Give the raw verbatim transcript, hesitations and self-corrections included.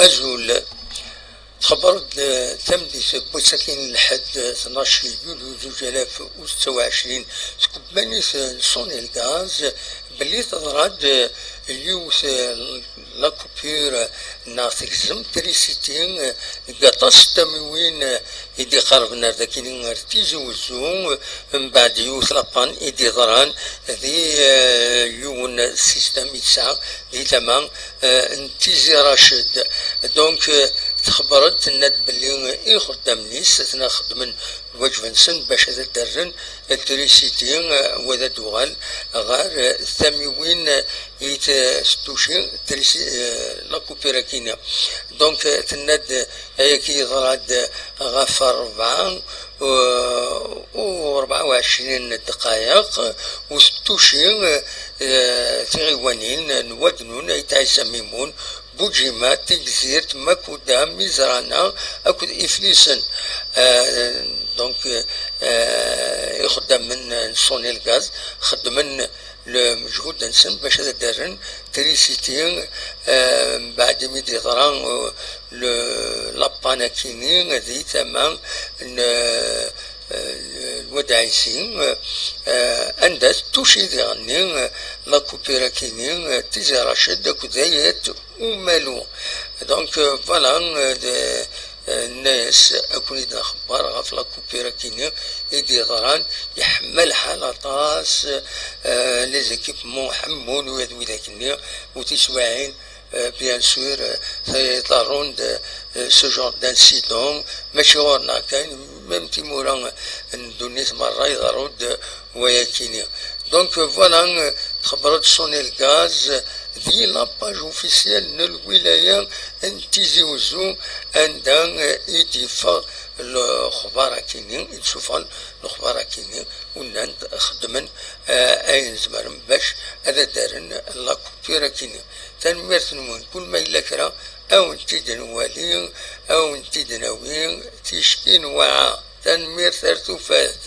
Azul. Txebbreḍ-d, eh, tameddit n wass-agi n lḥedd, eh, tnac yulyu zuǧ alaf u setta u ɛecrin, seg umanit, eh, n Sonelgaz, belli teḍra-d, eh, yiwet, eh, la coupure, eh, neɣ tegzem trisiti, eh, deg aṭas n tamiwin, eh, i d-iqerben ar dakini ar Tizi Wezzu, eh, mbeɛd yiwet la panne i d-iḍran di, eh, yiwen système i tesɛa di tama, eh, n Tizi Rached. Donc, eh, txebber-d, tenna-d belli ixeddamen-is atna xeddmen lwaǧeb-nsen bac ad d-rren trisiti, eh, wa d ad d-uɣal ɣer, eh, tamiwin, eh, i t-, s-tuci trisi-, eh, la coupure-akini. Donc, eh, tenna-d, eh, ayagi yeḍra-d ɣef rebɛa, eh, u rebɛa u ɛecrin ddqayeq, u s-tuci, eh, tiɣiwanin n Wadnun, Ayt Ɛisa Mimun, Buǧima, Tigzirt, Makuda, Mizrana akked Iflisen. Eh, donc, eh, ixeddamen n Sonelgaz xeddmen lmejhud-nsen bac ad d-rren trisiti, eh, mbeɛd imi d-yeḍra, eh, le, la panne-akini di tama n, eh, Lwad Ɛisi, eh, anda tuci diɣenni, eh, la coupure-akini, eh, Tizi Rached akked Ayat Umalu. Donc, eh, voilà, eh, de, eh, nna-yas ad ken-id-nxebber ɣef la coupure-akini i d-yeḍran. Yeḥma lḥal aṭas, eh, les équipements ḥemmun u d widak-nni, u tiswiɛin, eh, bien sûr, eh, iḍerrun-d, eh, ce genre d'incident, mačči ɣur-neɣ kan, même timura n ddunit merra iḍerru-d wayakini. Donc, eh, voilà, eh, txebber-d Sonelgaz di la page officielle n lwilaya n Tizi Wezzu, anda, eh, i d-yeffeɣ lexbar-akini, i d-sufɣen lexbar-akini, u nnan-d xeddmen, eh, ayen zemren bac ad d-rren la coupure-akini. Tanemmirt-nwen, kul ma yella kra, ad wen-t-id-nwali, ad wen-t-id-nawi, ticki nwaɛa. Tanemmirt ar tufat.